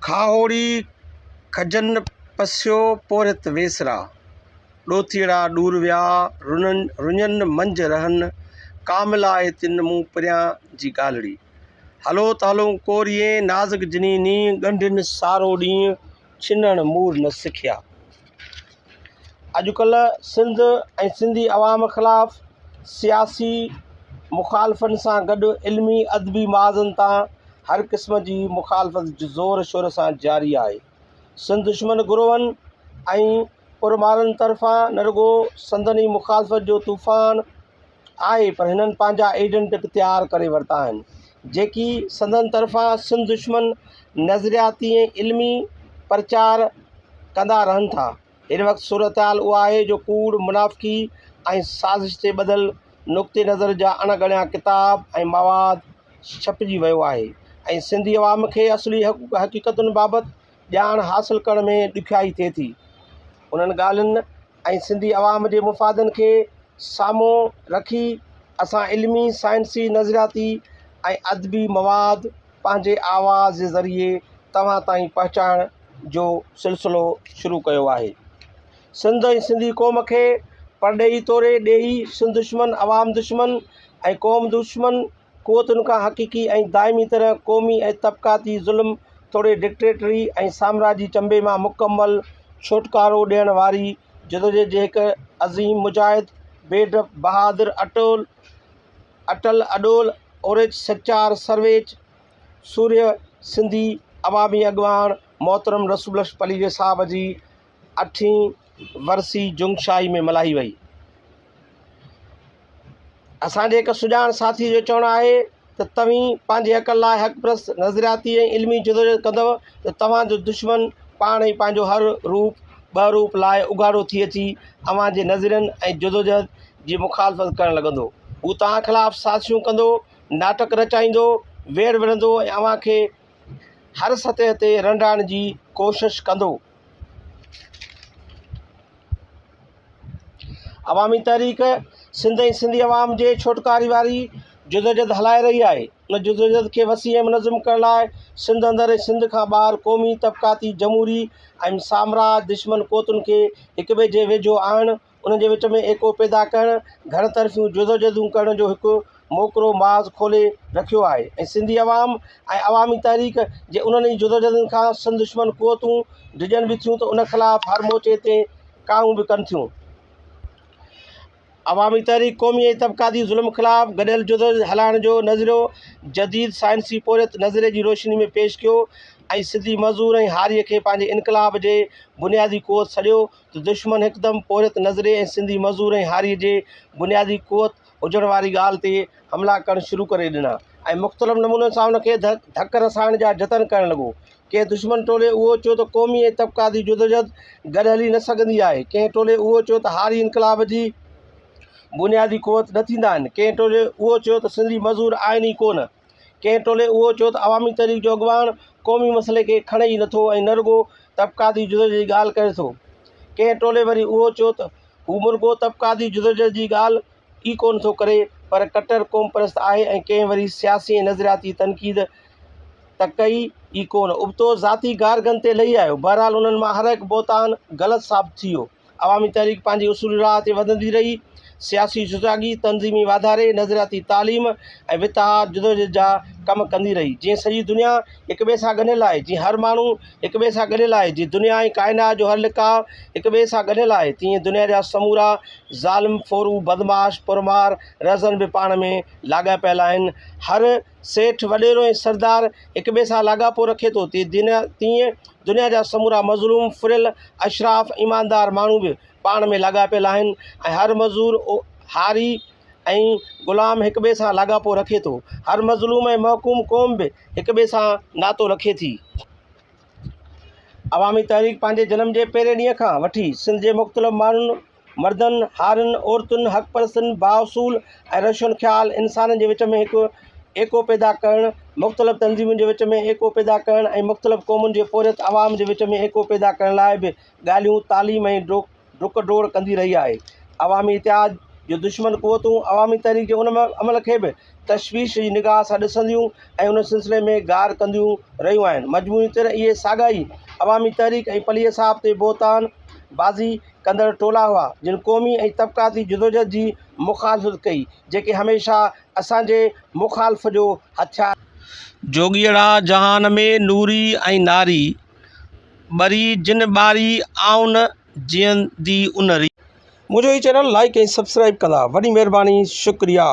کاهوڙي کجن پسيو پورهيت ويسرا، ڏوٿيئڙا ڏور ويا، رڃن منجهه رهن، ڪامل آهي تن مون پريان جي ڳالهڙي. هلو ته هلون ڪوريئين، نازڪ جني نينهن، ڳنڍين سارو ڏينهن، ڇنڻ مور نه سکيا. اڄڪلهه سنڌ ۽ سنڌي عوام خلاف سياسي مخالفن سان گڏ علمي ادبي محاذن تان هر قسم جي مخالفت زور شور سان جاري آهي. سنڌ دشمن گروهن ۽ پرمارن طرفان نه رڳو سندن ئي مخالفت جو طوفان آهي پر هنن پنهنجا ايجنٽ به تيار ڪري ورتا آهن جيڪي سندن طرفان سنڌ دشمن نظرياتي ۽ علمي پرچار ڪندا رهن ٿا. هن وقت صورتحال اها آهي جو ڪوڙ، منافقي ۽ سازش تي ٻڌل نقطي نظر جا اڻ ڳڻيا ڪتاب ۽ مواد ڇپجي ويو آهي ۽ سنڌي عوام کي اصلي حقيقتن بابت ڄاڻ حاصل ڪرڻ ۾ ڏکيائي ٿئي ٿي. انهن ڳالهين ۽ سنڌي عوام جي مفادن کي سامهون رکي اسان علمي، سائنسي، نظرياتي ۽ ادبي مواد پنهنجي آواز جي ذريعي توهان تائين پهچائڻ جو سلسلو شروع ڪيو آهي. سنڌ ۽ سنڌي قوم کي پرڏيهي توڙي ڏيهي سنڌ دشمن، عوام دشمن ۽ قوم دشمن قوتن کان حقيقي ۽ دائمي طرح قومي ۽ طبقاتي ظلم توڙي ڊڪٽيٽري ۽ سامراجي چنبي مان مڪمل ڇوٽڪارو ڏيڻ واري جدوجهد جي هڪ عظيم مجاهد، بي ڊپ، بهادر، اٽول، اٽل، اڏول، اورچ، سچار، سرويچ، سورهيه سنڌي عوامي اڳواڻ محترم رسول بخش پليجي صاحب جي اٺين ورسي جنگشاهي ۾ ملهائي وئي. اسان جي هڪ سڄاڻ ساٿيء جو چوڻ آهي ته توهين پنهنجي حقن لاء حق پرست نظرياتي ۽ علمي جدوجهد ڪندؤ ته توهان جو دشمن پاڻ ئي پنهنجو هر روپ ٻهروپ لاهي اگهاڙو ٿي اچي اوهان جي نظرين ۽ جدوجهد جي مخالفت ڪرڻ لڳندو. هو توهان خلاف سازشون ڪندو، ناٽڪ رچائيندو، ويڙهه وڙهندو ۽ اوهان کي هر سطح تي رنڊائڻ جي ڪوشش ڪندو. عوامي تحريڪ سنڌ ۽ سنڌي عوام جي ڇوٽڪاري واري جدوجھد هلائي رهي آهي. ان جدوجھد کي وسيع ۽ منظم ڪرڻ لاء سنڌ اندر ۽ سنڌ کان ٻاهر قومي، طبقاتي، جمهوري ۽ سامراج دشمن قوتن کي هڪٻئي جي ويجهو آڻڻ، انهن جي وچ ۾ ايڪو پيدا ڪرڻ، گهڻ طرفيون جدوجھدون ڪرڻ جو هڪ موڪرو محاذ کولي رکيو آهي ۽ سنڌي عوام ۽ عوامي تحريڪ جي انهن ئي جدوجھدن کان سنڌ دشمن قوتون ڊڄن به ٿيون ته ان خلاف هر مورچي تي ڪاهون به ڪن ٿيون. عوامي تحريڪ قومي ۽ طبقاتي ظلم خلاف گڏيل جدوجھد هلائڻ جو نظريو جديد سائنسي پورهيت نظريي جي روشني ۾ پيش ڪيو ۽ سنڌي مزور ۽ هاريء کي پنهنجي انقلاب جي بنيادي قوت سڏيو ته دشمن هڪدم پورهيت نظريي ۽ سنڌي مزور ۽ هاريء جي بنيادي قوت هجڻ واري ڳالهه تي حملا ڪرڻ شروع ڪري ڏنا ۽ مختلف نمونن سان ان کي ڌڪ رسائڻ جا جتن ڪرڻ لڳو. ڪنهن دشمن ٽولي اهو چيو ته قومي ۽ طبقاتي جدوجهد گڏ هلي نه سگهندي آهي. ڪنهن ٽولي اهو چيو ته هاري انقلاب جي بنيادي قوت نه ٿيندا آهن. ڪنهن ٽولي اهو چيو ته سنڌي مزور آهن ئي ڪو نه. ڪنهن ٽولي اهو چيو ته عوامي تحريڪ جو اڳواڻ قومي مسئلي کي کڻي ئي نٿو ۽ نه رڳو طبقاتي جدوجهد جي ڳالهه ڪري ٿو. ڪنهن ٽولي وري اهو چيو ته هو مرڳو طبقاتي جدوجهد جي ڳالهه ئي ڪونه ٿو ڪري پر ڪٽر قومپرست آهي ۽ ڪنهن وري سياسي ۽ نظرياتي تنقيد ته ڪئي ئي ڪونه، ابتو ذاتي گارگند تي لهي آيو. بهرحال انهن مان هر هڪ بهتان غلط ثابت ٿي ويو. عوامي تحريڪ پنهنجي اصولي راهه تي وڌندي رهي. سياسي سجاڳي، تنظيمي واڌاري، نظرياتي تعليم ۽ وتهار جدوجهد جا ڪم ڪندي رهي. جيئن سڄي دنيا هڪٻئي سان ڳنڍيل آهي، جيئن هر ماڻهو هڪٻئي سان ڳنڍيل آهي، جيئن دنيا ۽ ڪائنات جو هر لقاء هڪٻئي سان ڳنڍيل آهي، تيئن دنيا جا سمورا ظالم، ڦورو، بدمعاش، پرمار، رهزن به پاڻ ۾ لاڳاپيل آهن. هر سيٺ، وڏيرو ۽ سردار هڪٻئي سان لاڳاپو رکي ٿو، تيئن دنيا جا سمورا مظلوم، ڦريل، اشراف، ايماندار ماڻهو به پاڻ ۾ لاڳاپيل آهن ۽ هر مزور، هاري ۽ غلام هڪٻئي سان لاڳاپو رکي ٿو. هر مظلوم ۽ محڪوم قوم به هڪٻئي سان ناتو رکي ٿي. عوامي تحريڪ پنهنجي جنم جي پهرين ڏينهن کان وٺي سنڌ جي مختلف ماڻهن، مردن، هارين، عورتن، حق پرستن، بااصول ۽ روشن خيال انسانن جي وچ ۾ هڪ ايڪو پيدا ڪرڻ، مختلف تنظيمن جي وچ ۾ ايڪو پيدا ڪرڻ ۽ مختلف قومن جي پورهيت عوام جي وچ ۾ ايڪو پيدا ڪرڻ لاء به ڳالهيون، تعليم ۽ ڊڪ ڊوڙ ڪندي رهي آهي. عوامي اتحاد جو دشمن قوتون عوامي تحريڪ جي ان عمل کي به تشويش جي نگاهه سان ڏسنديون ۽ ان سلسلي ۾ گار ڪنديون رهيون آهن. مجموعي طرح اهي ساڳا ئي عوامي تحريڪ ۽ پليجي صاحب تي بهتان بازي ڪندڙ ٽولا هئا، جن قومي ۽ طبقاتي جدوجهد جي مخالفت ڪئي، جيڪي هميشه اسان جي مخالف جو هٿيار. جوڳيئڙا جهان ۾ نوري ۽ ناري، ٻري جن ٻاري آئون جيئندي ان ري. منهنجو هي چينل لائيڪ ۽ سبسڪرائيب ڪندا وڏي مهرباني شڪريا.